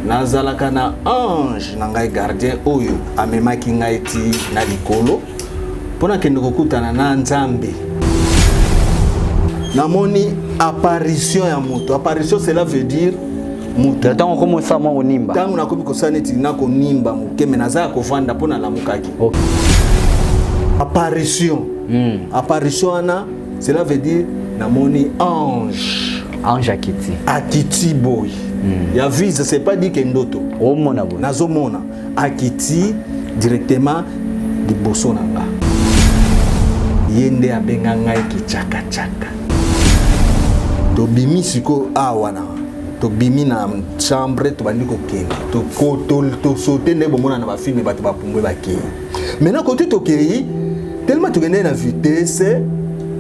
Nazalaka na ange na ngai gardien oyo amemaki ngai ti na likolo mpo nakende kokutana na Nzambe. Namoni apparition ya moto. Apparition, cela veut dire moto. Ntango okomi osala mwa konimba. Ntango nakomi kosala neti nakonimba moke, me naza ya kovanda mpo nalamukaki. Apparition. Apparition wana, cela veut dire namoni ange. Ange akiti. Akiti boye. Ya vise, c'est pas dit que ndoto. Omona boye. Nazomona akiti directement liboso na nga. Ye nde abenga ngai kichakachaka. Tobimi sikoyo awa na tobimi na chambre, tobandi kokende, tosaute nde bomona na bafilme bato bapumbwe bakei. Maintenant kote tokei, tellement tokendeki na vitesse,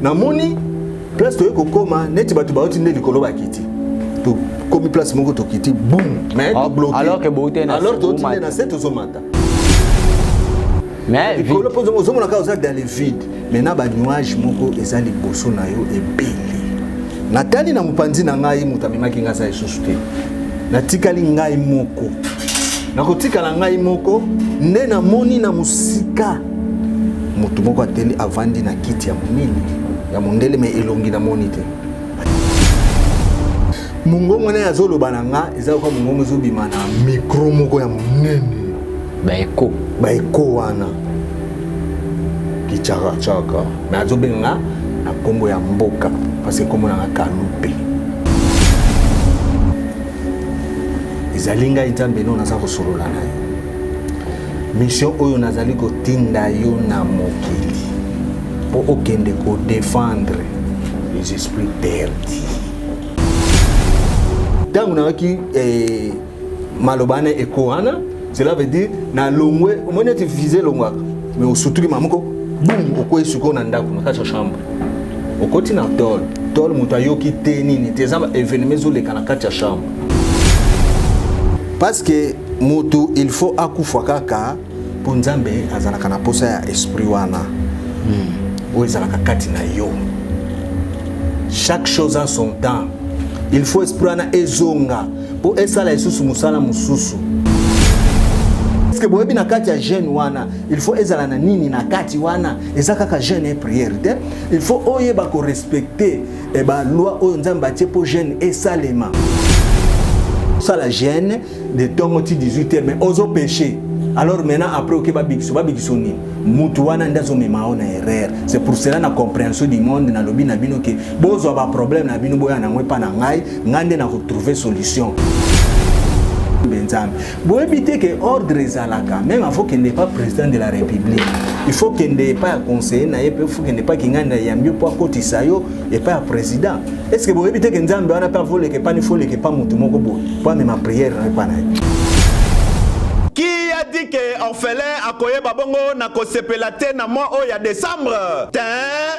namoni place toye kokóma neti bato bauti nde likolo bakiti. Tokomi place moko, tokiti, boum, mais tobloqué. Alors que bouti na alors touti nde na se, tozomata mais likolo mpo ozomona kaka oza dans le vide. Maintenant banuage moko eza liboso na yo ebele. Natali na mopanzi na ngai, moto amemaki ngai aza lisusu te, natikali ngai moko. Nakotikala ngai moko nde namoni na mosika moto moko ateli, avandi na kiti ya monene ya mondele, me elongi namoni te. Mongongo na ye azoloba na nga eza lokola mongongo ezobima na micro moko ya monene. Baeko. Baeko wana kichakachaka, me azobenga na nkombo ya mboka parce que nkombo nanga Kalupe. Ezali ngai Nzambe no naza kosolola na yo. Mission oyo nazali kotinda yo na mokili mpo okende kodefendre les esprits perdus. Ntango nayoki maloba wana, eko wana, cela veut dire nalongwe. Omoni neti vise elongwaka, mais osutuki ma moko, bum, okwei sikoyo na ndako, na kati ya chambre, okoti na tole tole, moto ayoki te nini te, eza événement ezoleka na kati ya chambre, parce que moto il faut akufa kaka mpo Nzambe azalaka na posa ya esprit wana oyo ezalaka kati na yo. Chaque chose a son temps. Il faut esprit wana ezonga mpo esala lisusu mosala mosusu. Parce que boyebi, na kati ya jeûne wana, il faut ezala na nini na kati wana? Eza kaka jeûne et prière te. Il faut oyeba korespecte baloi oyo Nzambe atie mpo jeûne esalema. Osala jeûne de ntongo ti 18 heures, mais ozopêche. Alors maintenant après oke babikiso, babikiso nini? Mutu wana nde azomema yo na erreur. C'est pour cela, na compréhension du monde, nalobi na bino ke bozwa baproblème na bino, boya nango epa na ngai, ngai nde nakotrouve solution. Nzambe, boyebi te ke ordre ezalaka même afo kende epa président de la République, il faut kende epa ya conseiller na ye, mpe faut kende epa kingani na yambi mpo akotisa yo epai ya président. Est ce que boyebi te ke Nzambe wana mpe avoleka epani, foleka epa motu moko boye mpo amema prière na epa na ye? Qui a dit que orphelin akoyeba bongo na kosepela te na mois oyo ya décembre te?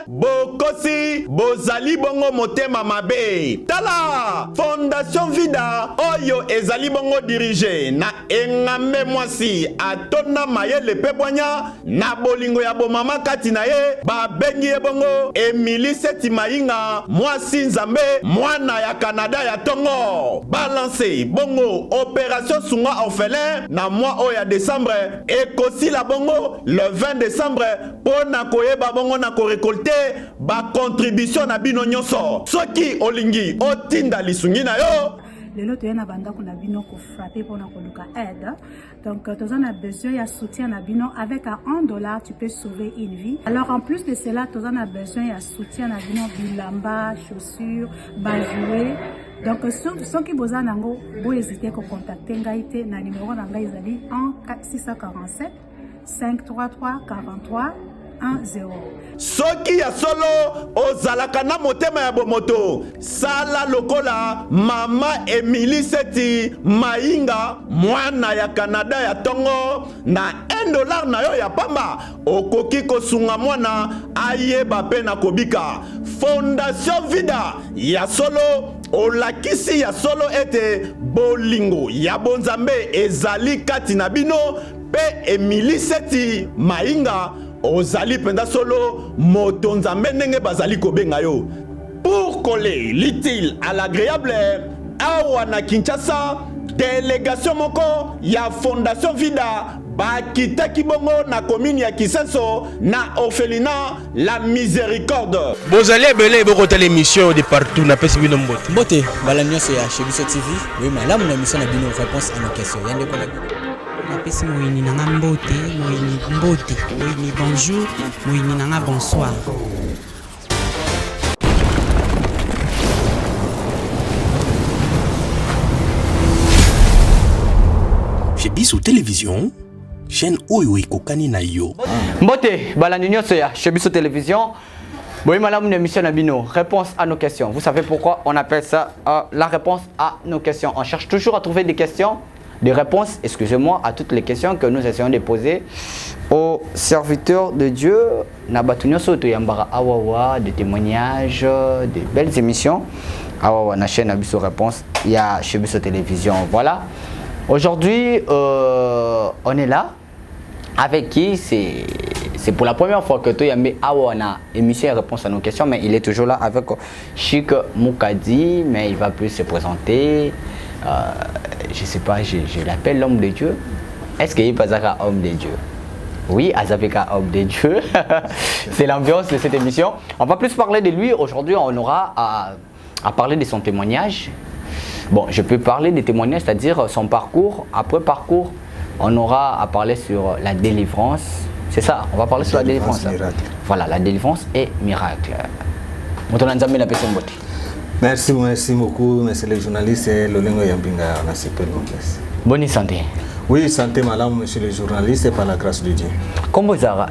Bokosi, bozali bongo motema mabe. Tala Fondation Vida oyo ezali bongo dirige na engambe mwasi atonda mayele mpe bwanya na bolingo ya bomama kati na ye, babengi ye bongo Emili Seti Mayinga, mwasi Nzambe, mwana ya Canada ya ntongo. Balance bongo opération sunga orphelin na mois oyo ya décembre, ekosila bongo le 20 décembre, mpo na koyeba bongo na korekolte bacontribution na bino nyonso. Soki olingi otinda lisungi na yo, lelo toya na bandako na bino kofrappe mpona koluka aide. Donc toza na besoin ya soutien na bino. Avec à 1 dollar, tu peux sauver une vie. Alors en plus de cela, toza na besoin ya soutien na bino: bilamba, chaussures, bajouet. Donc soki boza nango, bohésite kocontacte ngai te na numéro na ngai, ezali 1 647 533 43 10. Soki ya solo ozalaka na motema ya bomoto, sala lokola mama Emili Seti Mayinga, mwana ya Kanada ya ntongo. Na 1 dollar na yo ya pamba, okoki kosunga mwana ayeba mpe na kobika. Fondation Vida, ya solo olakisi ya solo ete bolingo ya bonzambe ezali kati na bino. Mpe Emili Seti Mayinga, ozali mpenza solo moto Nzambe ndenge bazali kobenga yo. Pour coller l'utile à l'agréable, awa na Kinshasa, Delegation moko ya Fondation Vida bakitaki bongo na commune ya Kisenso na orphelinat La Miséricorde. Bozali ebele bokotala émission de partout napesi bino mbote. Mbote mbala nyonso ya chez biso TV, boye malamu na émission na bino réponse à nos questions. Ya ndeko na bino. Napesi moyini na nga mbote, moyini mbote, moyini bonjour, moyini na nga bonsoir. Chez biso télévision, chaîne oyo ekokani na yo. Mbote balandi nyonso ya chez biso télévision. Boye malamu na émission na bino, réponse à nos questions. Vous savez pourquoi on appelle ça la réponse à nos questions. On cherche toujours à trouver des questions, des réponses, excusez-moi, à toutes les questions que nous essayons de poser aux serviteurs de Dieu. Na batu nyonso toyambaka awawa, des témoignages, des belles émissions. Awawa na chaîne na biso réponse ya chez biso télévision. Voilà. Aujourd'hui, on est là avec qui c'est pour la première fois que toyambi awa na émission et réponse à nos questions, mais il est toujours là avec Chic Mukadi, mais il va plus se présenter. Je sais pas, je l'appelle l'homme de Dieu. Est-ce qu'il est pas un homme de Dieu? Oui, Azapeka, homme de Dieu. C'est l'ambiance de cette émission. On va plus parler de lui. Aujourd'hui, on aura à parler de son témoignage. Bon, je peux parler des témoignages, c'est-à-dire son parcours. Après parcours, on aura à parler sur la délivrance. C'est ça, on va parler sur la délivrance. Délivrance, miracle. Voilà, la délivrance et miracle. Moto na Nzambe na pesi mbote. Merci, merci beaucoup, monsieur le journaliste. Lolengo Yambinga, on a sepeli mon Bonne santé. Oui, santé malamu, monsieur le journaliste, par la grâce de Dieu. Kombo zara,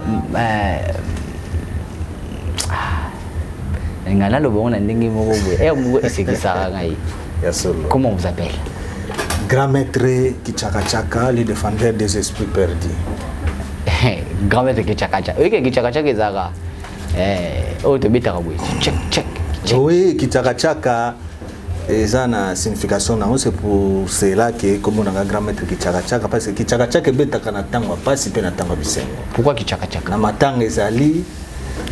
nga naloba ngo na ndenge moko boye. Eh, moko esekisaka ngai. Ya solo. Comment on vous appelle? Grand maître Kichakachaka, le défendeur des esprits perdus. Grand maître Kichakacha. Oui, Kichakachaka ezalaka. Eh, oyo tobetaka boye. Check, check, check. Oui, Kichakachaka eza na signification nango, c'est pour cela que comme on a grand maître Kichakachaka, parce que Kichakachaka ebetaka na ntango ya pasi mpe na ntango ya bisengo. Pourquoi Kichakachaka? Na matanga ezali,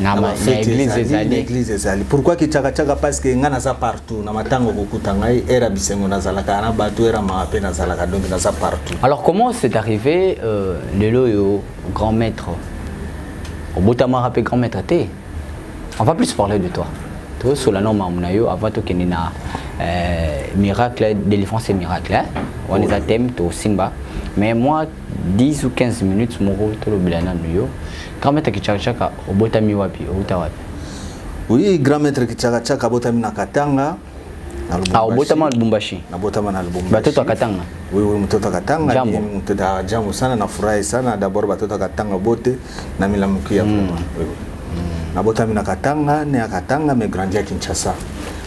Na na na bafeti église ezali, ezali. na église ezali. Pourquoi Kichakachaka? Parce que nga naza partout, na matanga okokuta ngai, era bisengo nazalaka na bato, era mawa mpe nazalaka, donc naza partout. Alors comment c'est arrivé, lelo yo grand maître? Obotamaka mpe grand maître te. On va plus parler de toi. Tosola no mamu na yo avant tokende na miracle, délivrance et miracle, hein? On les a thèmes to simba. Mais moi 10 ou 15 minutes moko tolobela nanu yo. Grand maître Kichakachaka obotami wapi, outa wapi? Oui, grand maître Kichakachaka obotami na Katanga. Na Lubumbashi. Ah, obotama na Lubumbashi. Nabotama na Lubumbashi. Batoto ya Katanga. Oui, oui, mtoto wa Katanga. Jambo. Ni mtoto wa jambo sana, nafurahi sana. D'abord batoto wa Katanga bote na milamukia vraiment. Oui, oui. Nabotami na Katanga, né à Katanga, mais grandi à Kinshasa.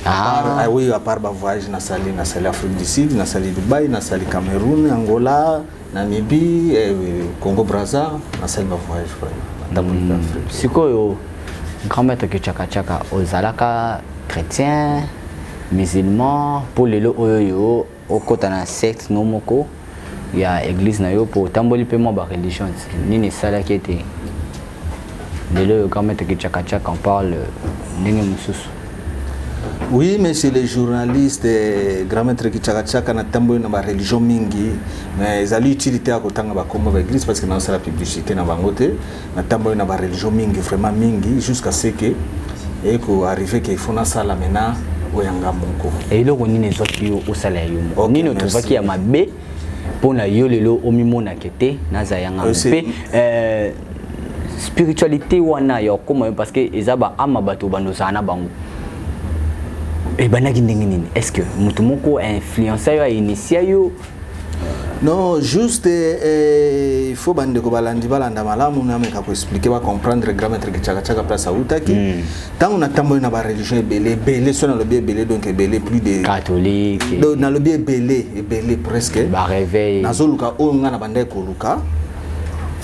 Ah. À part, ah oui, à part ba voyage nasali, nasali Afrique du Sud, nasali Dubaï, nasali Cameroun, Angola, Namibie, Congo Brazza, nasali ba voyage vraiment. Natambolika Afrique. Sikoyo grand maître Kichakachaka ozalaka chrétien, musulman, pour lelo oyo yo okota na secte no moko ya église na yo po otamboli pe mwa ba religion nini esalaki ete lelo oyo grand maître Kichakachaka on parle ndenge mosusu? Oui, monsieur le journaliste, grand maître Kichakachaka na tamboli na ba religion mingi, mais ezali utilité ya kotanga ba kombo ba église parce que naosala publicité na bango te. Na tamboli na ba religion mingi, vraiment mingi, jusqu'à ce que eko arriver que il faut nasala maintenant oyo nga moko. Eloko nini ezwaki yo osala ya yo moko? Ok, Nini merci. otrovaki ya mabe mpona yo lelo omimonake te naza ya nga mpe, spiritualité wana ya okóma yo parce que eza ba ama bato bando ozala na bango ebandaki ndenge nini? Est-ce que moto moko influence yo, ainitia yo? Non, juste il faut bandeko balandi balanda malamu na meka ko expliquer ba comprendre grand maître Kichakachaka place autaki. Tango na tamboli na ba religion ebele, ebele so na lobi ebele, donc ebele plus de catholique. Donc na lobi ebele, ebele presque. Ba réveil. Nazoluka oyo nga na bandai koluka.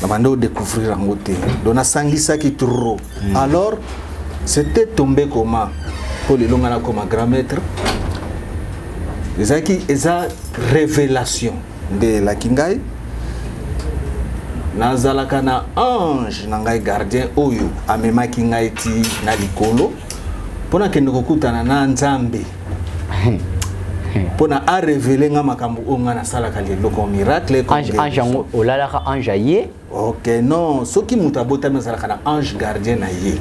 Na bandai o découvrir yango te. Donc nasangisaki trop. Alors c'était tombé comment? Po lelo nga na koma grand maître. Ezalaki eza révélation nde elaki ngai. Nazalaka na ange na ngai gardien oyo amemaki ngai ti na likolo mpo nakende kokutana na Nzambe. Mpona arévéler nga makambo oyo nga nasalaka lelo comme miracle, comme Ange, ange yango olalaka, ange aye? Ok, non, soki moto abotami, azalaka na ange gardien na ye.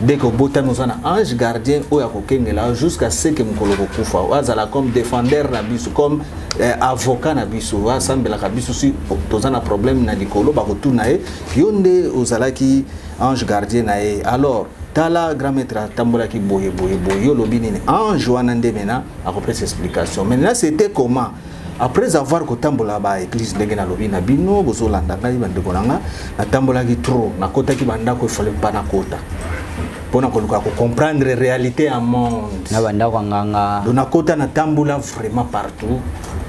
Dès que obotami, oza na ange gardien oyo akokengela yo jusqu'à ce que mokolo kokufa, oyo azala comme défendeur na biso, comme avocat na biso, oyo asambelaka biso. Si toza na problème na likolo, bakotuna ye: yo nde ozalaki ange gardien na ye. Alors tala, grand maître atambolaki boye boye boye, yo olobi nini? Ange wana nde mena akopesa explication. Maintenant, c'était comment? Après avoir kotambola baéglise, ndenge nalobi na bino, bozolanda ngai, bandeko na nga, natambolaki trop, nakotaki bandako efale mpa nakota mpona koluka kocomprendre réalité ya monde. Na bandako ya nganga. Donc nakota, natambola vraiment partout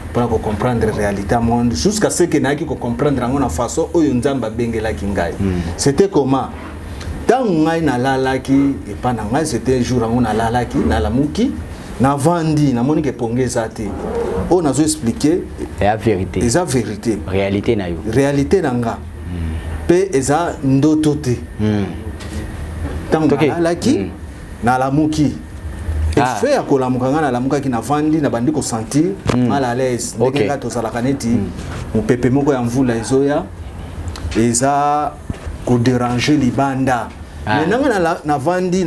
mpona kocomprendre réalité ya monde, jusqu'à ce que nayaki kocomprendre yango na façon oyo Nzambe abengelaki ngai. C'était comment? Ntango ngai nalalaki epa na ngai, c'était jour yango nalalaki, nalamuki, navandi, namoni ke pongi eza te. Oyo nazo expliquer Eya vérité. Eza vérité. Réalité na yo. Réalité na nga mpe, eza ndoto te. Ntango nalalaki, nalamuki, effet ya kolamuka ngai, nalamukaki, navandi, nabandi kosentir mal à l'aise, ndenge ngai tozalaka neti mopepe moko ya mvula ezoya, eza kodéranger libanda. Mais nanga navandi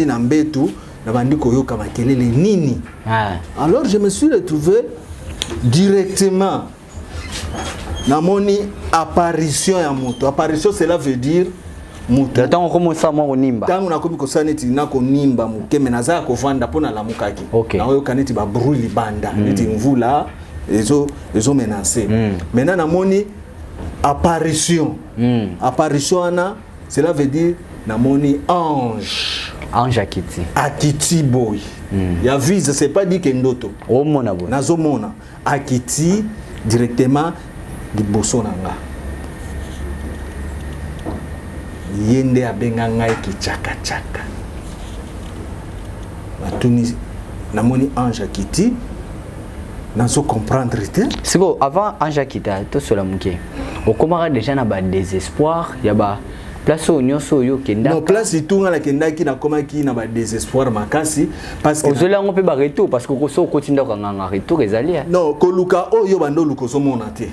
na mbetu, nabandi koyoka makelele nini. Alors je me suis retrouvé directement, namoni apparition ya moto. Apparition, cela veut dire moto Ntango okomosala mwa konimba. Ntango nakomi kosala neti nakonimba moke, me naza ya kovanda mpo nalamukaki, naoyoka neti babruit libanda, neti mvula ezomenacer. Maintenant namoni apparition. Apparition wana, cela veut dire namoni ange. Ange akiti. Akiti boye ya vise, c'est pas dit ke ndoto. Omona boye. Nazomona akiti directement liboso na nga. Ye nde abenga ngai kichakachaka. Natuni, namoni ange akiti, nazo comprendre te. Sikoyo, avant ange akita, tosola moke. Okomaka déjà na badésespoir ya ba place oyo nyonso oyo okendaka? Non, place itunga nakendaki, nakomaki na badésespoir makasi parce que Ozoli yango mpe baretour, parce que so okoti ndako ya nganga, retour ezali, eh. Non, koluka oyo bando oluka, ozomona te.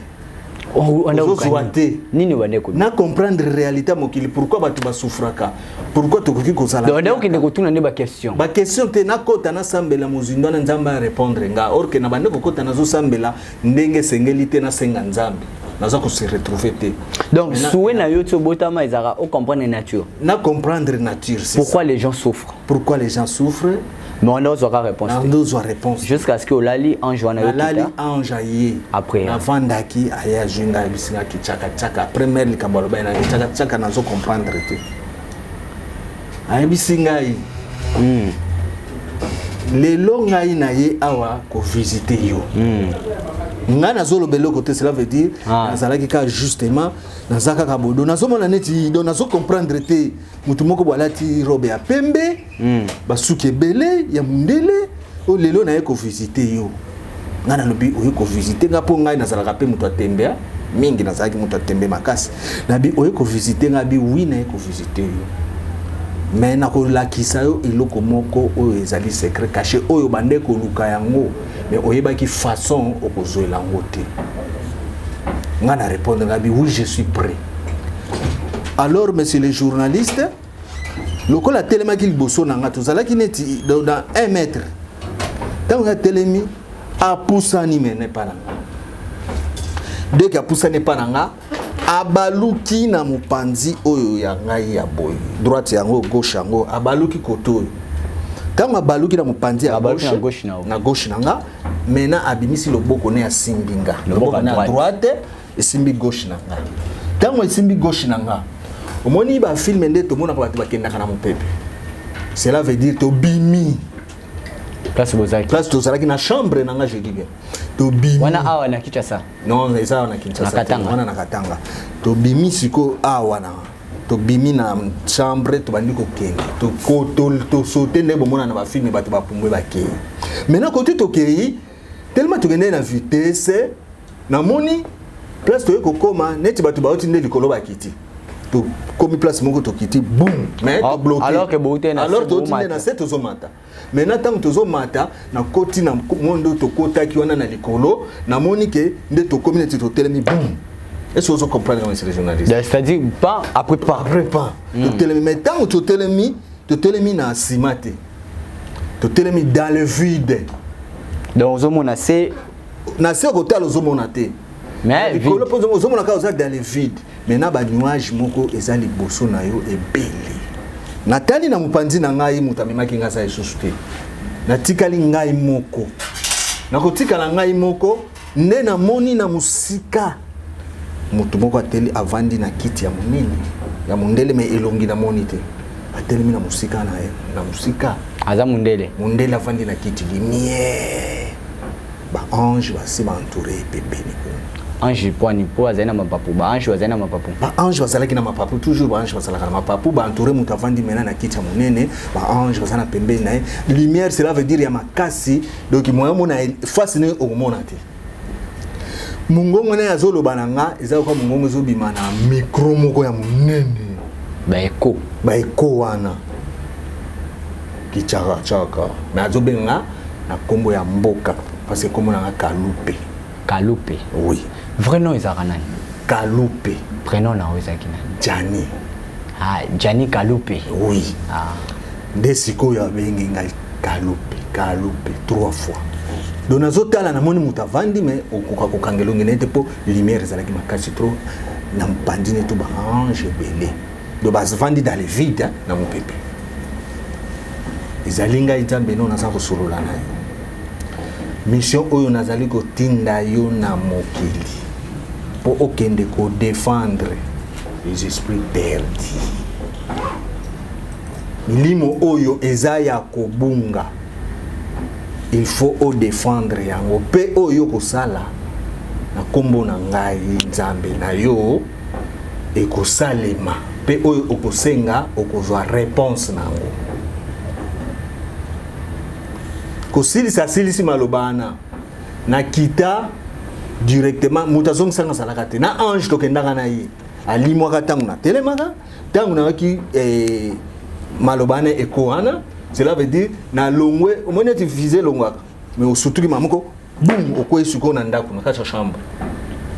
Ozozwa te. Nini obande koluka? Na comprendre réalité ya mokili, pourquoi bato basouffraka, pourquoi tokoki kozala. Donc nde okende kotuna nde baquestion. Baquestion te, nakota, nasambela mozindo wana, Nzambe arépondre nga. Or que na bande kokota, nazosambela ndenge esengeli te, nasenga Nzambe, naza kose retrouver te. Donc souhait na yo ti obotama ezalaka ocomprendre nature. Na comprendre nature, c'est Pourquoi ça. les gens souffrent. Pourquoi les gens souffrent. Mais on ozwaka réponse te. Ndozwa réponse. Jusqu'à ce que olali, ange wana yo Nalali, kita. Ange aye. Après? Navandaki, aye, azwi ngai, ayebisi ngai kichakachaka. Première likambo alobai na kichakachaka, nazo comprendre te. Ayebisi ngai: lelo ngai na ye awa kovisiter yo. Ngai nazoloba eloko te, cela veut dire nazalaki kaka justement, naza kaka bodo, nazomona neti, donc nazocomprendre te, motu moko bo alati robe ya pembe, basuki ebele, ya mondele, oyo lelo naye kovisiter yo. Ngai nalobi: oye kovisiter nga? Mpo ngai nazalaka mpe moto atembe mingi, nazalaki moto atembe makasi. Nabi: oye kovisiter nga? Abi: oui, naye kovisiter yo, mais nakolakisa yo eloko moko oyo ezali secret caché, oyo bande koluka yango, mais oyebaki façon okozwela yango te. Nga na répondre, nga bi: oui, je suis prêt. Alors, monsieur le journaliste, lokola atelemaki liboso na nga, tozalaki neti dans 1 mètre. Ntango nga atelemi, apusani mene epa na nga. Dès que apusani epa na nga, abaluki na mopanzi oyo ya ngai ya boye, droite yango, gauche yango, abaluki kote oyo. Ntango abaluki na mopanzi ya Abaluki na gauche na yo. Na gauche na nga, maintenant abimisi loboko ne, asimbi nga. Loboko Loboko na ya droite esimbi gauche na ngai. Ntango esimbi gauche na nga, omoni bafilm nde tomonaka bato bakendaka na mopepe, cela veut dire tobimi. Place bozalaki. Place tozalaki na chambre na nga, je dis bien, tobimi. Wana awa na Kinshasa? Non, eza awa na Kinshasa Na te. Katanga. Wana na Katanga. Tobimi sikoyo awa na, tobimi na chambre, tobandi kokende, tosaute nde bomona na bafilm bato bapumbwe, bakei. Maintenant kote tokei, tellement tokendei na vitesse, namoni place toye kokóma neti bato bauti nde likolo bakiti. Tokomi place moko, tokiti, boum, mais Ah, tobloqué. alors que bouti na se, Alors touti nde bomata. na se, tozomata. Maintenant, ntango tozomata, nakoti na mondo, tokotaki wana na likolo, namoni ke nde tokomi neti totelemi, boum. Est ce que ozo comprendre, monsieur le journaliste? C'est-à-dire pas après pas. Après pas, totelemi. Mais ntango totelemi, totelemi na nsima te, totelemi dans le vide. Donc ozomona se. Na se, kotala, ozomona te. Mais likolo vide. mpo ozomona kaka oza dans le vide. Maintenant, banuage moko eza liboso na yo ebele. Natali na mopanzi na ngai, moto amemaki ngai aza lisusu te, natikali ngai moko. Nakotikala ngai moko nde namoni na mosika moto moko ateli, avandi na kiti ya monene ya mondele, mais elongi namoni te. Atelemi na mosika na ye, na mosika. Aza mondele? Mondele, avandi na kiti, lumière, baange basi baentouré pembeni kuna. Ange pwani? Mpo azali na mapapu, baange bazali na mapapu. Baange bazalaki na mapapu, toujours baange bazalaka na mapapu. Baentouré moto avandi mena na kiti ya monene, baange baza na pembeni na ye, lumière, cela veut dire ya makasi. Donc moyen omona face ne, okomona te. Mongongo na ye azoloba na nga eza lokola mongongo ezobima na micro moko ya monene. Baeko. Baeko wana kichaka chaka, mais azobenga na nkombo ya mboka, parce que nkombo na nga Kalupe. Kalupe? Oui. Vrai nom ezalaka nani? Kalupe. Prénom na oyo ezalaki nani? Jani. Ah, Jani Kalupe. Oui. Ah. Nde sikoyo abengi ngai Kalupe, Kalupe trois fois. Donc nazotala, namoni moto avandi, mais okoka kokanga elongi na ye te mpo lumière ezalaki makasi trop. Na mopanzi ne to baange ebele, donc bavandi dans le vide, hein, na mopepe. Ezali ngai Nzambe no naza kosolola na yo. Mission oyo nazali kotinda yo na mokili mpo okende kodéfendre les esprits perdus, milimo oyo eza ya kobunga, il faut odéfendre yango. Mpe oyo kosala na nkombo na ngai Nzambe na yo ekosalema, mpe oyo okosenga okozwa réponse na yango. Kosilisa asilisi maloba wana, nakita directement. Moto azongisanga azalaka te na ange tokendaka na ye, alimwaka ntango natelemaka, ntango nayaki maloba wana, eko wana, cela veut dire nalongwe. Omoni eti vise elongwaka, mais osutuki ma moko, bum, okwei sikoyo na ndako, na kati ya chambre,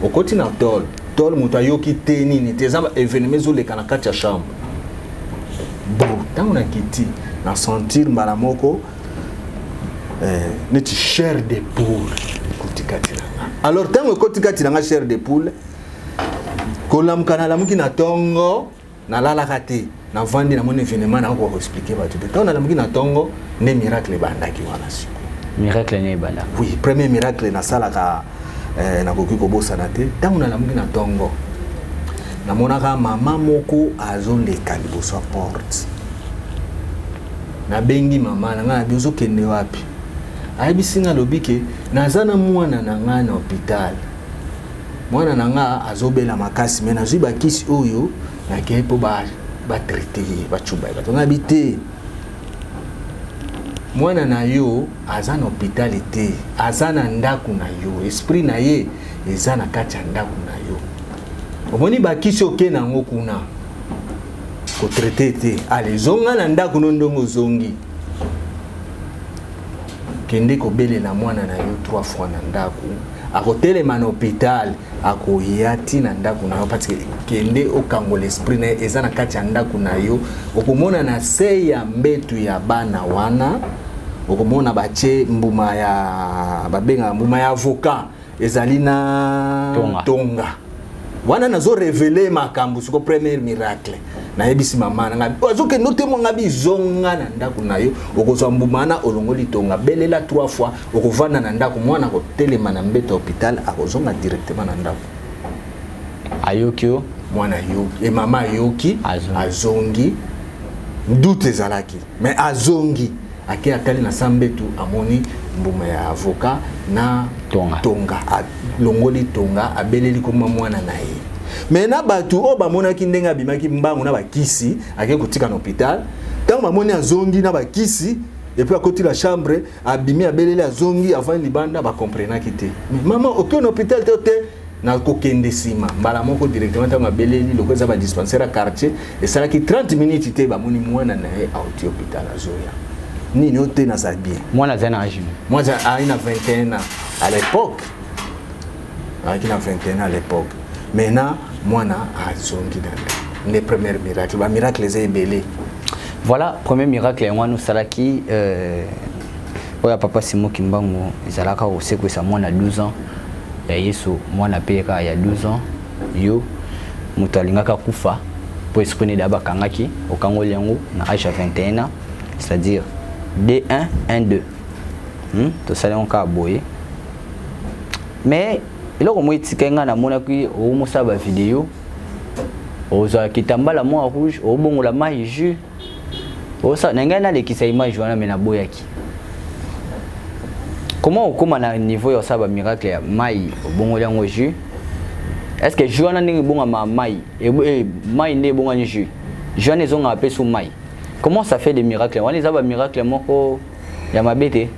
okoti na tole tole, moto ayoki te nini te, eza événement ezoleka na kati ya chambre. Bon, ntango nakiti, na sentir mbala moko neti chair de poule ekoti kati na nga. Alors ntango ekoti kati na nga chair de poule, kolamuka, nalamuki na ntongo, nalalaka te, navandi, namoni événement, nakoka koexpliquer bato te. Ntango nalamuki na ntongo nde miracle ebandaki wana sikoyo. Miracle ne ebanda? Oui, premier miracle nasalaka, nakoki kobosana te. Ntango nalamuki na ntongo, namonaka mama moko azoleka liboso ya porte. Nabengi mama na ngai, nabi: "Ozokende wapi?" Ayebisi nga, alobi ke naza na mwana na ngai na hôpital, mwana na nga azobela makasi, mais nazwi bakisi oyo, nakei mpo batraiter ye, bacuba ye. Bato ngabi te, mwana na yo aza na hôpital te, aza na ndako na yo, esprit na ye eza na kati ya ndako na yo. Omoni bakisi oke na yango kuna kotraiter te, ale zonga na ndako no. Ndongo ozongi, kende kobelela mwana na yo trois fois na ndako, akotelema na hôpital, akoya ti na ndako na yo, parce que kende okangola esprit na ye, eza na kati ya ndako na yo. Okomona na se ya mbetu ya bana wana, okomona batie mbuma ya, babengaka mbuma ya avocat, ezali na tonga. Tonga wana. Nazo révéler makambo siko. Premier miracle, nayebisi mama na ngai, azokende otemwanga, bizonga na ndako na yo, okozwa mbuma wana, olongoli tonga, belela trois fois, okovanda na ndako, mwana akotelema na mbeto ya hôpital, akozonga directement na ndako. Ayoki yo? Mwana ayoki e, mama ayoki. Azongi. Azongi, doute ezalaki, mais azongi, ake atali na sa mbetu, amoni mbuma ya avocat na tonga. Tonga, alongoli tonga, abeleli koma mwana na ye. Mais na bato oyo bamonaki ndenge abimaki mbangu na bakisi, ake kotika na hôpital, ntango bamoni azongi na bakisi et puis akoti la chambre, abimi, abeleli, azongi, avandi libanda, bakomprenaki te. Mais mama, oke na hôpital te? Te. Nakokende nsima mbala moko directement. Ntango abeleli, loko eza badispensaire ya quartier, esalaki 30 minutes te, bamoni mwana na ye auti hôpital, azoya. Nini oyo te, naza bien. Mwana aza na age? Mwana ayi na 21 ans à l'époque, azalaki na 21 ans à l'époque. Maintenant mwana azongi na nde premier miracle. Bamiracle eza ebele. Voilà, premier miracle yango wana osalaki, oyo ya papa Simo Kimbangu, ezalaka kosekwisa mwana 12 ans ya Yesu. Mwana mpe kaka ya 12 ans, yo moto alingaka kufa mpo esprit nede bakangaki, okangoli yango na age ya 21 ans, c'est-à-dire D1 1 2. Tosali yango kaka boye. Mais eloko moko etikali, ngai namonaki omosala bavideo, ozwa kitambala mwa rouge, obongola mai jus. Osala na ngai, nalekisa image wana, me naboyaki. Comment okóma na niveau ya osala bamiracle ya mai, obongoli yango jus? Est ce que jus wana, ndenge ebongama mai, mai nde ebongani jus, jus wana ezongaka mpe su mai? Comment ça fait des miracles wana? Eza bamiracle moko ya mabe te?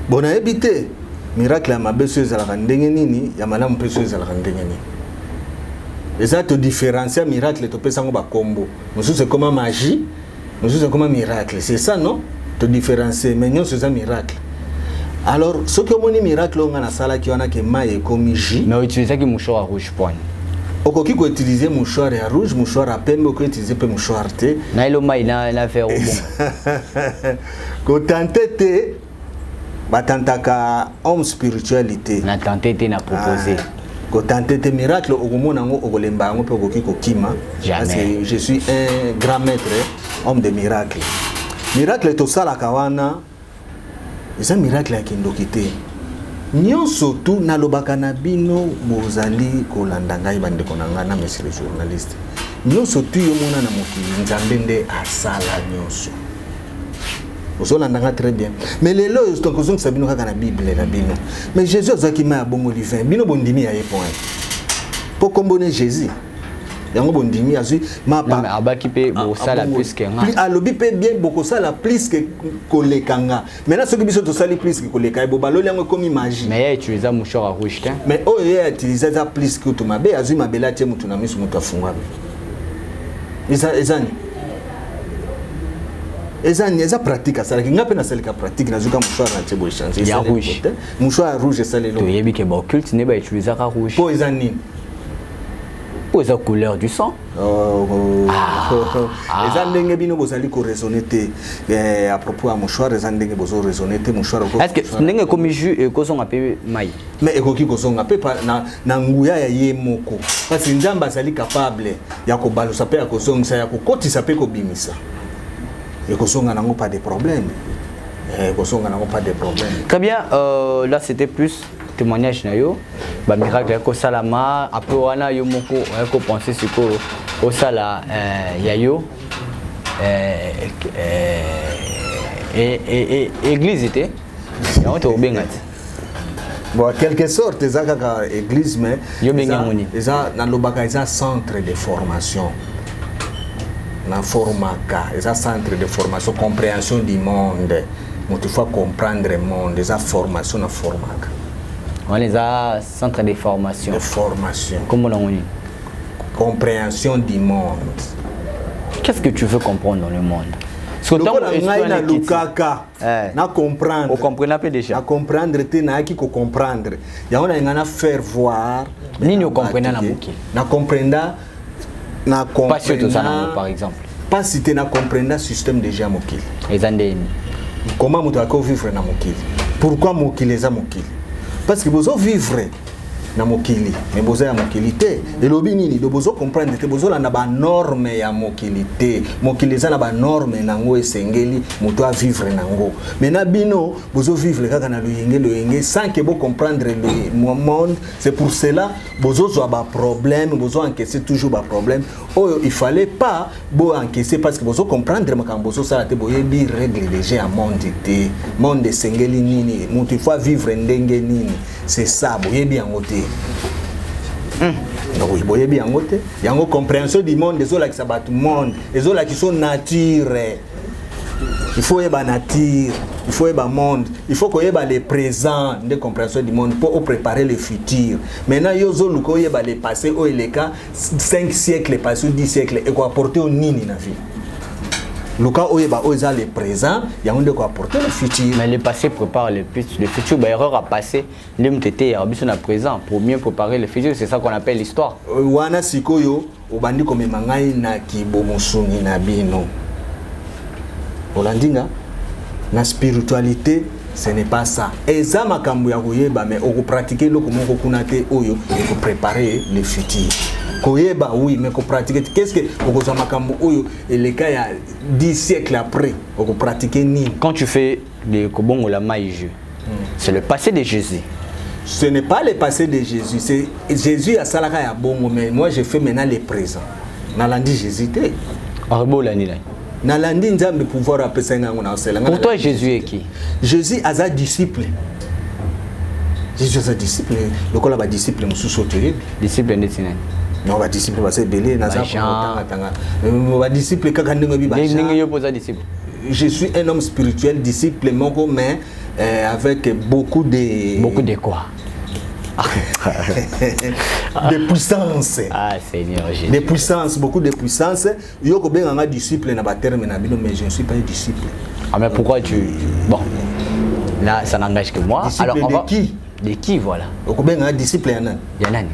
Bon, nayebi te miracle ya mabe so ezalaka ndenge nini, ya malamu mpe so ezalaka ndenge nini. Eza todifférencier miracle, topesa yango bakombo mosusu, ekoma magie, mosusu ekoma miracle. C'est ça, non? Todifférencier, mais nyonso eza miracle. Alors soki omoni miracle oyo nga nasalaki wana ke mai ekomi jus. Mais outilisaki mouchoir ya rouge poine? Okoki koutiliser mouchoir ya rouge, mouchoir ya pembe, okoki utiliser mpe mouchoir te. Na elo mai na verre obonga. Kotenter te, batantaka homme spirituel te. Na tente te, na proposé. Ah, kotenter te. Miracle okomona yango, okolemba yango mpe okoki kokima. Jamais. Parce que je suis un grand maître, homme de miracle. Miracle tosalaka wana eza miracle ya kindoki te. Nyonso tu nalobaka na bino, bozali kolanda ngai, bandeko na ngai na monsieur le journaliste, nyonso tu yo mona na mokili, Nzambe nde asala nyonso. Ozolanda nga très bien. Mais lelo oyo tokozongisa bino kaka na Bible na bino. Mais Jésus azwaki mai ya bongoli vin, bino bondimi ya ye point mpo kombo ne Jésus, yango bondimi azwi mapa. Abaki mpe bosala plus que nga. Alobi mpe bien, bokosala plus que koleka nga. Maintenant soki biso tosali plus que koleka ye, bo baloli yango, ekomi magie. Mais ye utilisa mouchoir ya rouge te. Mais oyo ye utilise eza plus kutu mabe. Azwi mabele, atie mutu na miso, mutu afungwami. Eza nini? Eza nini? Eza pratique asalaki. Nga mpe nasalika pratique, nazwika mouchoir, natie boye, change. Ya rouge. Mouchoir ya rouge esali eloko? Toyebi ke baocculte nde bautilisaka rouge. Mpo eza nini? Mpo eza couleur du sang. Oh, oh. Eza ndenge bino bozali koraisonner te. À propos ya mouchoir, eza ndenge bozoraisonner te. Mouchoir Est ce que ndenge ekomi jus, ekozonga mpe mai? Mais ekoki kozonga mpe na nguya ya ye moko, parce que Nzambe azali capable ya kobalusa mpe ya kozongisa, ya kokotisa mpe kobimisa. Ekozonga nango, pas de problème. Ekozonga nango, pas de problème. Très bien, là c'était plus témoignage na yo, bamiracle ya kosalama. Après wana, yo moko oya kopenser sikoyo osala ya yo église te, yango tokobenga te? Bon, quelque sorte eza kaka église, mais Yo bengi yango nini? Eza, nalobaka, eza centre de formation. Na formaka, eza centre de formation, compréhension du monde. Moto faut comprendre monde, eza formation na formaka. Wana eza centre de formation? De formation. Kombo nango nini? Compréhension du monde. Qu'est-ce que tu veux comprendre dans le monde? Lokola ngai nalukaka na comprendre. Ocomprena mpe déjà? Na comprendre te, nayaki kocomprendre yango, nalinga na faire voir. Nini ocomprena na mokili? Na comprenda na Pasi oyo toza nango, par exemple. Pasi te, na comprenda système déjà ya mokili. Eza ndeni? Comment moto akovivre na mokili, pourquoi mokili eza mokili. Parce que bozovivre na mokili, mais boza ya mokili te. Elobi nini? Do bozocomprendre te, bozolanda banorme ya mokili te. Mokili eza na banorme nango, esengeli moto avivre nango. Mais na bino bozovivre kaka na loyenge loyenge, sans que bocomprendre le monde. C'est pour cela bozozwa baproblème, bozo-encaisser toujours baproblème oyo il fallait pas boencaisser, parce que bozocomprendre makambo bozosala te. Boyebi règle déjà ya monde te. Monde esengeli nini, moto il faut vivre ndenge nini, c'est ça boyebi yango te. Donc boyebi yango te. Yango compréhension du monde ezolakisa bato monde, ezolakisa nature. Il faut oyeba nature, il faut oyeba monde, il faut koyeba le présent nde compréhension du monde mpo opréparer le futur. Maintenant yo ozoluka oyeba le passé oyo eleka 5 siècle passé ou 10 siècle, ekoapporte yo nini na vie? Luka oyeba oyo eza le présent, yango nde ekoapporte le futur. Mais le passé prépare le futur. Ba erreur a passé nde moto eteyaka biso na présent pour mieux préparer le futur. C'est ça qu'on appelle l'histoire. Wana sikoyo obandi komema ngai na kibomosuni na bino. Olandi nga na spiritualité, ce n'est pas ça. Eza makambo ya koyeba, mais okopratike eloko moko kuna te oyo ekopréparer le futur. Koyeba oui, mais kopratike, qu'est-ce que okozwa makambo oyo eleka ya 10 siècles après, okopratike nini? Quand tu fais le kobongola mai jus, c'est le passé de Jésus. Ce n'est pas le passé de Jésus, c'est Jésus asalaka ya bongo, mais moi je fais maintenant le présent. Nalandi Jésus te. Olandi nani? Nalandi Nzambe, pouvoir apesa ngai yango nasala. Pour toi, Jésus est qui? Jésus aza disciple. Jésus aza disciple lokola badisciple mosusu oyo toyebi. Disciple ndeti nani? Non, badisciple baza ebele, naza Jean. Tanga badisciple kaka ndenge oyebi. Ndenge yo mpo oza disciple. Je suis un homme spirituel, disciple moko, mais avec beaucoup de Beaucoup de quoi? De puissance. Ah Seigneur Jésus. De puissance, beaucoup de puissance. Yo kobenganga disciple na baterme na bino, mais je ne suis pas un disciple. Ah mais pourquoi tu, bon, là ça n'engage que moi. Disciple Alors on de va qui? De qui, voilà. Okobenganga disciple ya nani? Ya nani?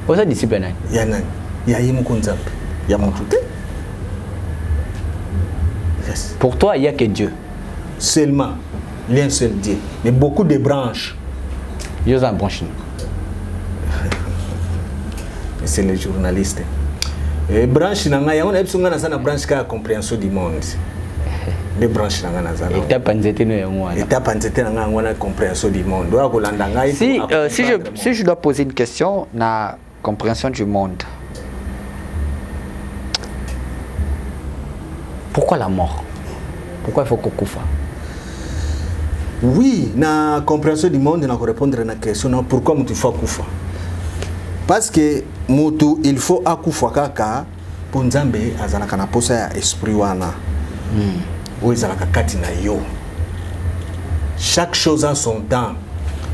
Oza disciple ya nani? Ya nani? Ya ye moko Nzambe, ya motu te, yes. Pour toi, il y a que Dieu? Seulement l'un seul Dieu, mais beaucoup de branches. Yo oza na branche nini? C'est les journalistes. E branche na ngai yango nayebi so ngai naza na branche kaka ya compréhension du monde, nde branche na ngai naza na Etape ya nzete no yango wana. Etape ya nzete na ngai yango wana, compréhension du monde. Oyo akolanda ngai Si, po si, je, acomprendre. si je dois poser une question na compréhension du monde, pourquoi la mort? Pourquoi il faut kokufa? Oui, na compréhension du monde na korépondre na question na pourquoi motu faut akufa, parce que motu il faut akufa kaka mpo Nzambe azalaka na posa ya esprit wana oyo ezalaka kati na yo. Chaque chose a son temps.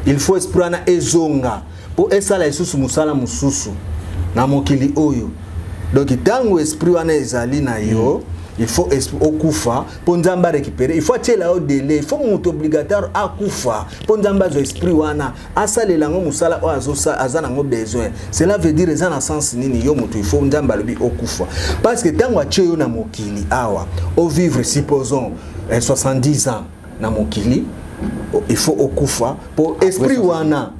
Il faut esprit wana ezonga mpo esala lisusu mosala mosusu na mokili oyo. Donc ntango esprit wana ezali na yo, il faut esprit okufa mpo Nzambe arécupérer. Il faut atiela yo délai. Il faut moto obligatoire akufa mpo Nzambe azwa esprit wana, asalela yango mosala oyo aza nango besoin. Cela veut dire, eza na sens nini? Yo moto, il faut Nzambe alobi okufa parce que ntango atie yo na mokili awa, ovivre supposons 70 ans na mokili, il faut okufa mpo esprit wana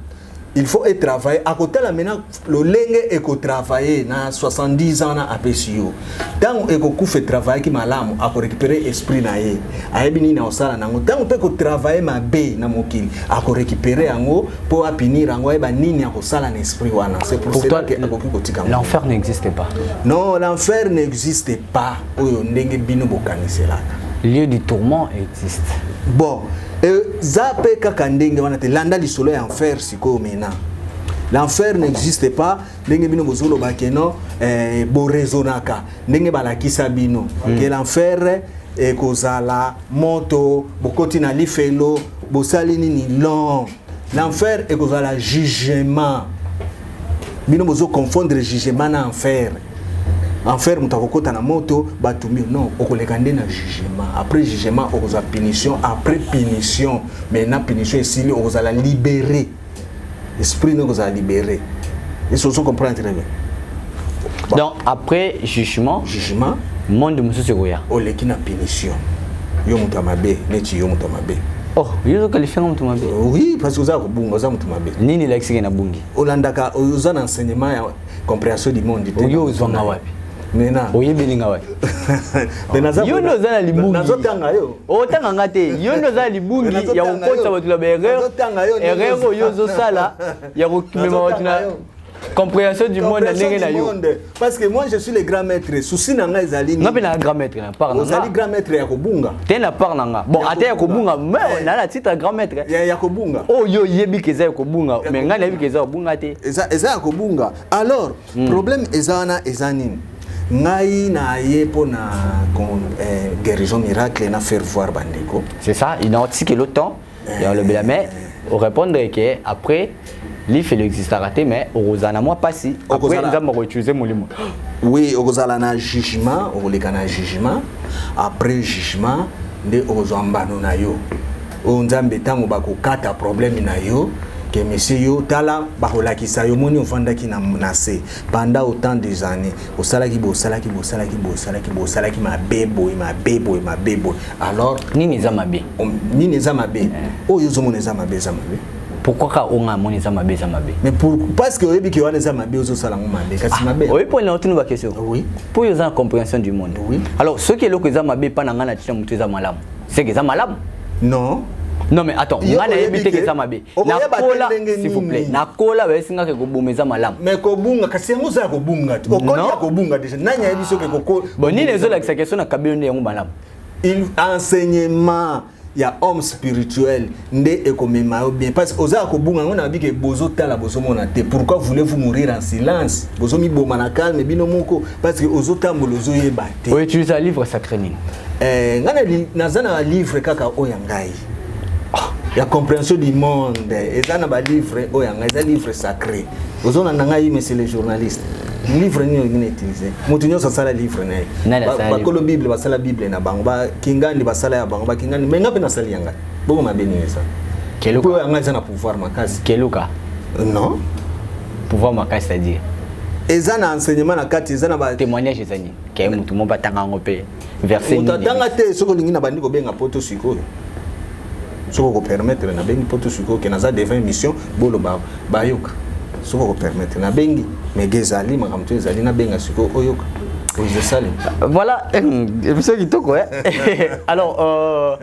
il faut etravailler. Akotala maintenant lolenge ekotravaille na 70 ans na apesi yo. Ntango ekokufa, etravaillaki malamu, akorécupérer esprit na ye, ayebi nini akosala nango. Ntango mpe ekotravaille mabe na mokili, akorécupérer yango mpo apunir yango, ayeba nini akosala na esprit wana. C'est pour Pour cela toi, que akoki kotika yango. l'enfer n'existe pas? Non, l'enfer n'existe pas oyo ndenge bino bokaniselaka. Lieu du tourment existe? Bon, eza mpe kaka ndenge wana te. Landa lisolo ya enfer sikoyo. Maintenant, l'enfer n'existe pas ndenge bino bozoloba ke non, boraisonnaka ndenge balakisa bino ke l'enfer ekozala moto, bokoti na lifelo, bosali nini. Non, l'enfer ekozala jugement. Bino bozoconfondre jugement na enfer. Enfer, moto akokota na moto, batumbi. Non, okoleka nde na jugement. Après jugement, okozwa punition. Après punition, maintenant punition esili, okozala libéré, esprit no okozala libéré. Ese ozo comprendre très bien? Bon. Donc après jugement, jugement, monde mosusu ekoya. Oleki na punition, yo moto ya mabe, neti yo moto ya mabe. Oh, yo ozoqualifier nga moto mabe? Oui, parce que oza kobunga, oza moto mabe. Nini elakisiki na bungi? Olandaka, oza na enseignement ya compréhension du monde te. Oyo ozwanga wapi? Maintenant Oyebelinga wapi? Yo nde oza na libungi. Nazotanga yo. Otanga nga te. Yo nde oza na libungi ya kokotisa bato na baerreur. Erreur oyo ozosala ya komema bato na compréhension du monde na ndenge na yo. Parce que moi je suis le grand maître. Souci na ngai ezali nga mpe na grand maître na part na Ozali grand maître ya kobunga. Te, na part na nga. Bon, ate ya kobunga, mais na titre ya grand maître. Ya kobunga. Oyo oyebi ke eza ya kobunga, mais ngai nayebi ke eza ya kobunga te. Eza ya kobunga. Alors problème eza wana, eza nini? Ngai na ye mpo na guérison miracle na faire voir bandeko. C'est ça, il a le temps ya olobela, mais orépondre ke après lifelo existaka te, mais okozala na mwa mpasi après Nzambe akoutiliser molimo. Oui, okozala na jugement, okoleka na jugement. Après jugement nde okozwa mbano na yo oyo Nzambe, ntango bakokata problème na yo ke monsieur, yo tala, bakolakisa yo, moni ovandaki na se pendant autant des années, osalaki boye, osalaki boye, osalaki boye, osalaki boye, osalaki mabe boye, mabe boye, mabe boye. Alors Nini eza mabe? Nini eza mabe? Oyo ozomona eza mabe, eza mabe. Pourquoi ka onga amoni eza mabe, eza mabe? Mais pour, parce que oyebi ke wana eza mabe, ozosala yango mabe, kasi mabe. Oyebi mpo na otuni baquestion? Oui. Mpo oyo eza na compréhension du monde. Oui. Alors soki eloko eza mabe mpa na ngai, na tina motu eza malamu, seke eza malamu. Non. Non mais attends, nga nayebi te ke eza mabe. Nakola, s'il vous plaît, nakola, bayesi nga ke koboma eza malamu. Mais kobunga, kasi yango oza ya kobunga te, okoli ya kobunga déjà. Nani ayebi soki koko? Bon, nini ezolakisa question na kabelo nde yango malamu? Il enseignement ya homme spirituel nde ekomema yo bien, parce que oza ya kobunga yango. Nayebi ke bozotala, bozomona te. Pourquoi voulez-vous mourir en silence? Bozomiboma na calme bino moko, parce que ozotambola, ozoyeba te. Outiliser livre sacré nini? Ngai naza na livre kaka oyo ya ngai ya compréhension du monde. Eza na balivre oyo ya ngai, eza livre sacré. Ozolanda ngai, monsieur le journaliste? Livre nini olingi na utiliser? Moto nyonso asala livre na ye. Bakolo Bible basala Bible na bango, bakingandi basala ya bango, bakingandi. Mais nga mpe nasali ya ngai. Bongo mabe nini eza? Po oyo ya ngai eza na pouvoir makasi. Keluka. Non. Pouvoir makasi, c'est-à-dire? Eza na enseignement na kati, eza na ba Témoignage eza nini? Ke motu mo batanga yango mpe verset? Moto atanga te. Soki olingi, na bandi kobenga poto sikoyo. Soki okopermettre, nabengi poto sikoyo ke naza devant émission, boloba bayoka. Soki okopermettre, nabengi mege, ezali makambo to ezali, nabenga sikoyo, oyoka oyo. Voilà, émission kitoko, hein? Alors,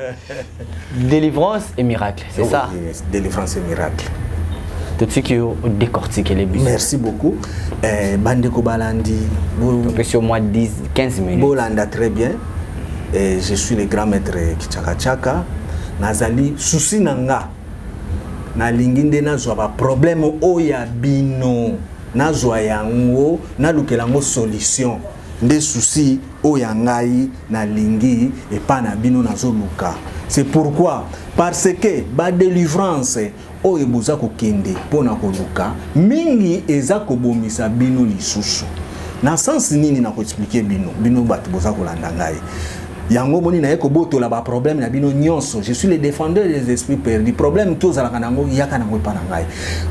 délivrance et miracle, c'est ça? Délivrance et miracle. Totiki yo odécortiquer les bus. Merci beaucoup, bandeko balandi. Topesi au moins 10 15 minutes. Bolanda très bien. Je suis le grand maître Kichaka Chaka. Nazali souci na nga, nalingi nde nazwa baproblème oyo ya bino, nazwa yango, nalukela yango solution. Nde souci oyo ya ngai nalingi epai na bino, nazoluka. C'est pourquoi, parce que badélivrance oyo boza kokende mpona koluka mingi eza kobomisa bino lisusu. Na sens nini? Na koexpliquer bino. Bino bato boza kolanda ngai, yango moni naye kobotola baproblème na bino nyonso. Je suis le défendeur des esprits perdus. Problème to ozalaka nango, yaka nango epa na ngai.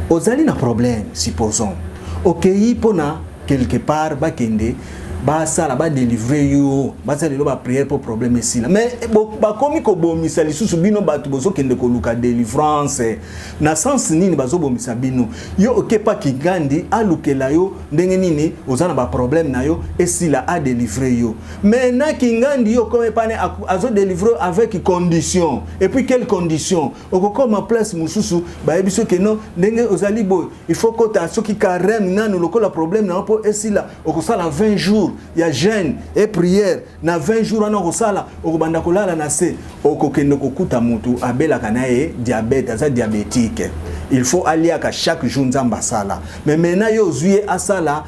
Ozali na problème, supposons okei mpona quelque part, bakende basala, badélivrer yo, basala lelo baprière mpo problème esila. Mais bakomi kobomisa lisusu bino bato bozokende koluka délivrance. Na sens nini bazobomisa bino? Yo okepa kingandi, alukela yo ndenge nini oza na baproblème na yo esila, adélivrer yo. Mais na kingandi, yo komi pane, azodélivrer avec condition. Et puis quelle condition? Okokoma place mosusu, bayebi soki no ndenge ozali boye, il faut kota soki carême nanu lokola problème na yo mpo esila. Okosala 20 jours ya jeûne et prière. Na 20 jours wana okosala, okobanda kolala na se. Okokende kokuta motu abelaka na ye diabète, aza diabétique, il faut aliaka chaque jour. Nzambe asala. Mais maintenant yo ozwi ye, asala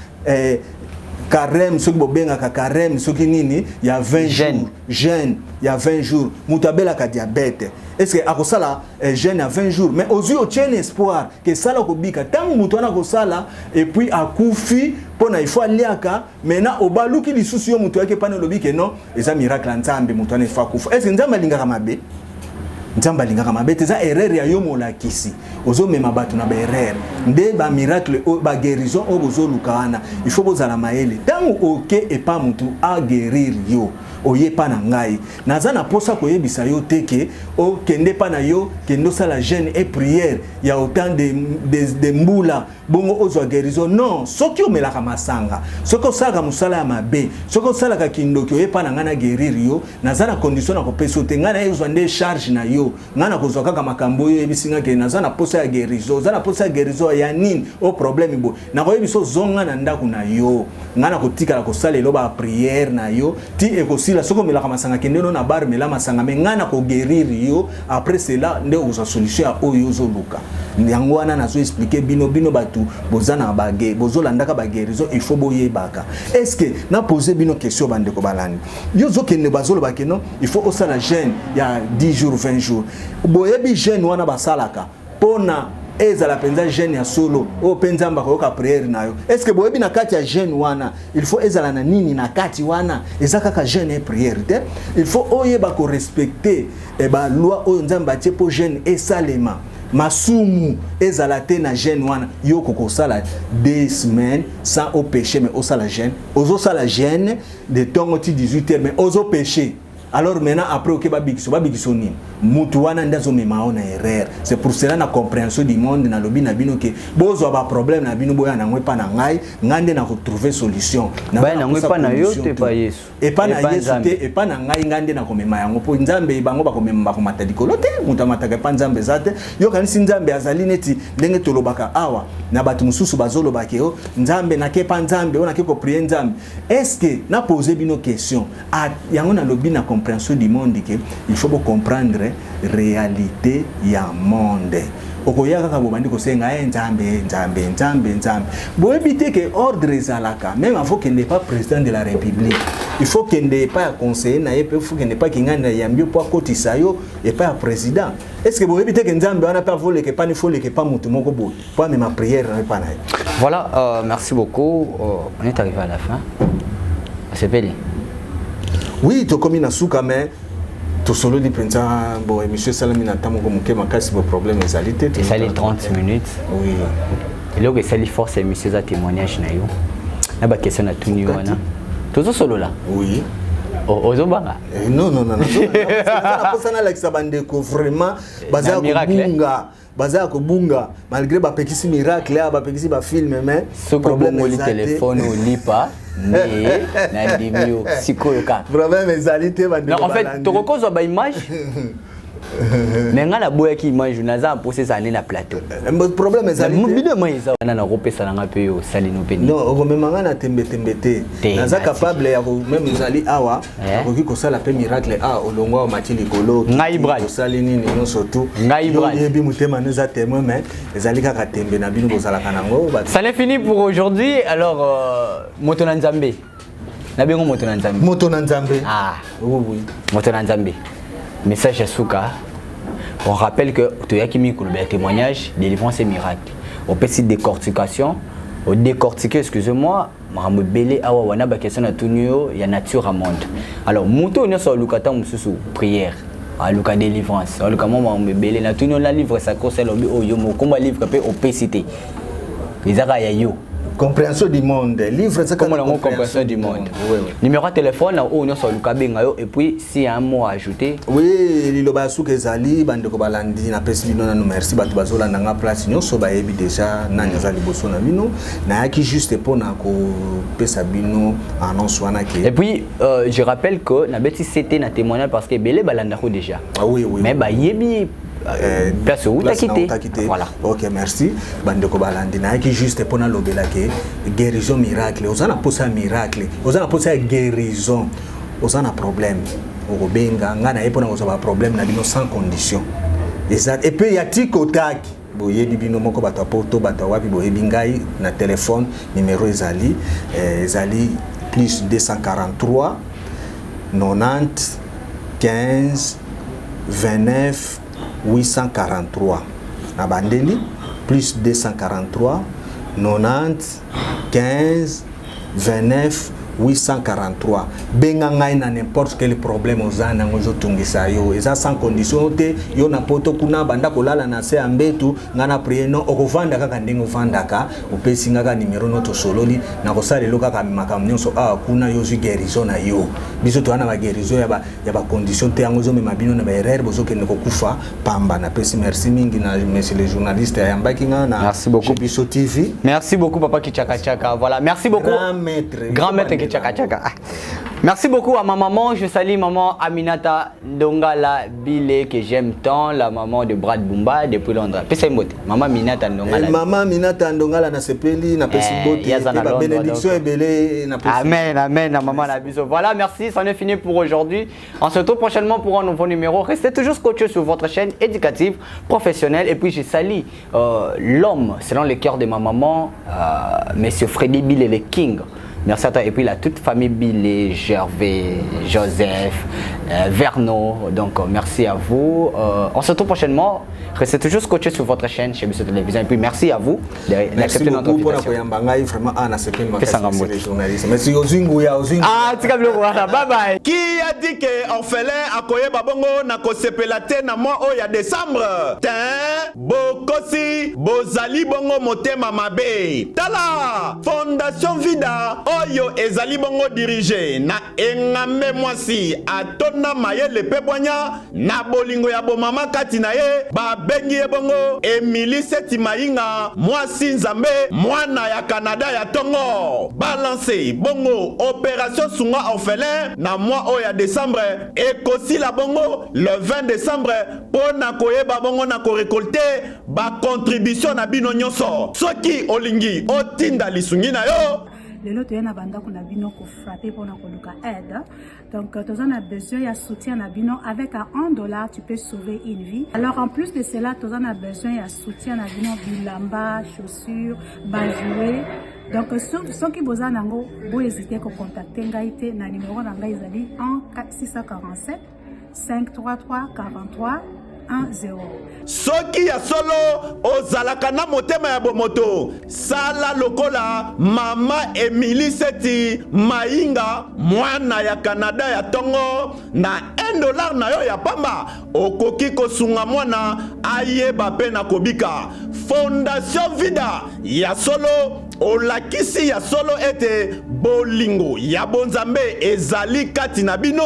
carême, soki bobengaka carême, soki nini, ya 20 jours, jeûne ya 20 jours. Moto abelaka diabète, est ce que akosala jeûne ya 20 jours? Mais ozwi, otie na espoir ke sala kobika. Ntango moto wana akosala et puis akufi mpo na il faut aliaka, maintenant obaluki lisusu, yo moto oyaki epani, olobi ke non, eza miracle ya Nzambe, moto wana il faut akufa. Est ce que Nzambe alingaka mabe? Nzambe alingaka mabe te. Eza erreur ya yo molakisi, ozomema bato na baerreur. Nde bamiracle oyo, baguérison oyo bozoluka wana, il faut bozala mayele. Ntango oke epa motu aguérir yo, oye epa na ngai, naza na mposa koyebisa yo te ke okende epa na yo, kende osala jeûne et prière ya autant de mbula, bongo ozwa guérison. Non. Soki omelaka masanga, soki osalaka mosala ya mabe, soki osalaka kindoki, oye epa na ngai na guérir yo, naza na condition na kopesa yo te. Ngai nayezwa nde charge na yo. Ngai nakozwa kaka makambo oyo oyebisi nga ke naza na posa ya guérison. Oza na posa ya guérison ya nini? O problème boye, nakoyebisa ozonga na ndako na yo. Ngai nakotikala kosala elo baprière na yo ti ekosila. Ekosila. Soki omelaka masanga, kende no na bar, mela masanga, mais ngai nakoguérir yo. Après cela nde okozwa solution ya oyo ozoluka. Yango wana nazo expliquer bino. Bino bato boza na bage, bozolandaka baguérison, il faut boyebaka. Est ce que na pose bino question, bandeko balandi? Yo ozokende, bazoloba ke non, il faut osala jeûne ya 10 jours, 20 jours. Boyebi jeûne wana basalaka mpona ezala mpenza jeûne ya solo oyo mpe Nzambe akoyoka prière na yo? Est ce que boyebi na kati ya jeûne wana il faut ezala na nini na kati wana? Eza kaka jeûne et prière te. Il faut oyeba korespecter baloi oyo Nzambe atie mpo jeûne esalema. Masumu ezala te na jeûne wana. Yo kokosala 2 semaines sans opécher, mais osala jeûne, ozosala jeûne de ntongo ti 18 heures, mais ozopécher. Alors maintenant, après oke babikiso, babikiso nini? Mutu wana nde azomema yo na erreur. C'est pour cela, na compréhension du monde, nalobi na bino ke bozwa baproblème na bino, boya nango epa na ngai. Ngai nde nakotrouver solution. Baya nango epa na yo to epa Yesu? Epa na Yesu te, epa na ngai. Ngai nde nakomema yango, mpo Nzambe, bango bakomema, bakomata likolo te. Moto amataka epa Nzambe eza te. Yokanisi Nzambe azali neti ndenge tolobaka awa na bato mosusu bazolobaka yo Nzambe, nake epa Nzambe oyo, nake koprier Nzambe. Est ce que na pose bino question? Yango nalobi na compréhension du monde ke il faut bocomprendre réalité ya monde. Okoya kaka, bobandi kosenga ye Nzambe, Nzambe, Nzambe, Nzambe. Boyebi te ke ordre ezalaka. Même avant kende pa président de la République, il faut kende epai ya conseiller na ye, mpe faut kende epai kingani na yambi yo mpo akotisa yo epai ya président. Est ce que boyebi te ke Nzambe wana mpe avoleka epani, foleka epa motu moko boye mpo amema prière na epa na ye? Voilà, merci beaucoup. On est arrivé à la fin. Osepeli? Oui, tokomi na suka, mais tosololi mpenza. Bon, émission esalami na ntango moko moke makasi. Bo problème ezali te. Esali 30 minutes. Oui. Eloko esali force ya émission eza témoignage na yo na baquestion na tuni yo wana tozosolola. Oui. Ozobanga? Non, non, non, naposa nalakisa bandeko vraiment baza ya kobunga, baza ya kobunga malgré bapekisi miracle awa, bapekisi bafilm, mais soki obongoli telefone olipa nde nandimi yo sikoyo kaka. Problème ezali te, bandeko. En fait, tokokozwa baimage, mais ngai naboyaki image. Naza mposa ezala nde na plateau. Problème ezali. Bino ma eza wana, nakopesa nanga mpe yo osali no mpe. Non, okomema ngai na tembetembe te. Naza capable ya même ezali awa, nakoki kosala mpe miracle awa. Olongwa, omati likolo, osali nini nyonso tu. Oyebi motema no eza témoin, mais ezali kaka tembe na bino bozalaka nango. Ça n'est fini pour aujourd'hui. Alors, moto na Nzambe, nabengo moto na Nzambe. Moto na Nzambe. Ah. Oui. Moto na Nzambe, message ya suka. On rappelle que toyaki mingi koloba ya témoignage, délivrance et miracle. Opesi décortication, odécortique, excusez-moi, makambo ebele awa wana, baquestion na tuni yo ya nature ya monde. Alors moto oyo nyonso aluka ntango mosusu prière, aluka délivrance, aluka mwa makambo ebele, na tuni yo na livre sacré osala, obi oyo mokomba livre mpe opesi te, eza kaka ya yo. Compréhension du monde, livre. Comme nango compréhension du monde. Oui. Numéro ya téléphone na oyo nyonso aluka abenga yo, et puis s'il y a un mot à ajouter. Oui, liloba ya suka ezali: bandeko balandi, napesi bino nanu merci. Bato bazolanda nga place nyonso bayebi déjà nani aza liboso na bino. Nayaki juste mpona kopesa bino annonce wana ke Et puis je rappelle que nabeti ct na témoignage parce que ebele balandako déjà. Ah, oui. Mais bayebi place outaki te. Voilà. Ok, merci. Bandeko balandi, nayaki juste mpona alobela ke guérison miracle, oza na posa ya miracle, oza na posa ya guérison, oza na problème, okobenga ngai naye mpona kozwa baproblème na bino sans condition. Eza et puis ya tikotaki, boyebi bino moko, bato ya poto, bato ya wapi, boyebi ngai na telefone. Numéro ezali ezali plus 243 90 15 29 843. Na bandeli: plus 243 90 15 29 843. Benga ngai na n'importe quel problème oza nango, ezotungisa yo, eza sans condition te. Yo na poto kuna, banda kolala na se ya mbetu, ngai na prier no, okovanda kaka ndenge ovandaka, opesi nga kaka numéro no, tosololi, nakosala lelo kaka makambo nyonso awa kuna, yo ozwi guérison na yo. Biso toza na baguérison ya bacondition te. Yango ezomema bino na baerreur, bozokende kokufa pamba. Napesi merci mingi na monsieur le journaliste ayambaki nga na Merci beaucoup. Biso TV. Merci beaucoup, papa Kichaka Chaka. Voilà, merci beaucoup. Grand maître. Grand maître Kichaka Chaka. Merci beaucoup à ma maman. Je salue maman Aminata Ndongala Bile que j'aime tant, la maman de Brad Bumba depuis Londres. Pesa mbote. Maman Aminata Ndongala. Eh, maman Aminata Ndongala na sepeli na pesi Eh, bote yaza na ba Londres, bénédiction donc. ebele na pesi. Amen, amen, na maman la biso. Voilà, merci, c'en est fini pour aujourd'hui. On se retrouve prochainement pour un nouveau numéro. Restez toujours scotchés sur votre chaîne éducative, professionnelle. Et puis je salue l'homme, selon le cœur de ma maman, Monsieur Freddy Bill le King. Merci à toi. Et puis la toute famille Billy, Gervais, Joseph, Verno. Donc merci à vous. On se retrouve prochainement. Restez toujours scotchés sur votre chaîne chez Biso Télévision. Et puis merci à vous Merci d'accepter notre beaucoup pour la invitation. koyamba ngai vraiment ah na sepeli makasi Pesanga merci mbote. les journalistes. Merci ozwi nguya ozwi nguya. Ah, tika biloko wana. Bye bye. Qui a dit que orphelin akoyeba bongo na kosepela te na mwa oyo ya décembre te? Bokosi, bozali bongo motema mabe. Tala, Fondation Vida oyo ezali bongo dirigé na engambe mwasi atonda mayele mpe bwanya na bolingo ya bomama kati na ye, babengi ye bongo Emili Seti Mayinga, mwasi Nzambe, mwana ya Kanada ya ntongo. Balance bongo opération sunga orphelin na mwa oyo ya décembre, ekosila bongo le 20 décembre, mpo na koyeba bongo na korécolter bacontribution na bino nyonso. Soki olingi otinda lisungi na yo, Lelo toye na bandako na bino kofrapper mpona koluka aide. Donc toza na besoin ya soutien na bino. Avec 1 dollar, tu peux sauver une vie. Alors en plus de cela, toza na besoin ya soutien na bino: bilamba, chaussure, bajouets. Donc soki boza nango, bohésite kocontacter ngai te na numéro na ngai, ezali 1 647 533 43 10. Soki ya solo ozalaka na motema ya bomoto, sala lokola mama Emili Seti Mayinga, mwana ya Kanada ya ntongo. Na 1 dollar na yo ya pamba, okoki kosunga mwana ayeba mpe na kobika. Fondation Vida ya solo olakisi ya solo ete bolingo ya bonzambe ezali kati na bino.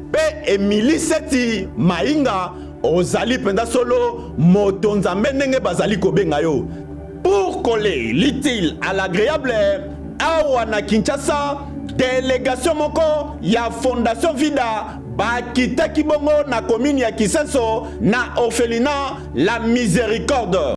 Mpe Emili Seti Mayinga, ozali mpenza solo moto Nzambe ndenge bazali kobenga yo. Pour coller l'utile à l'agréable, awa na Kinshasa, délégation moko ya Fondation Vida bakitaki bongo na commune ya Kisenso, na orphelinat La Miséricorde.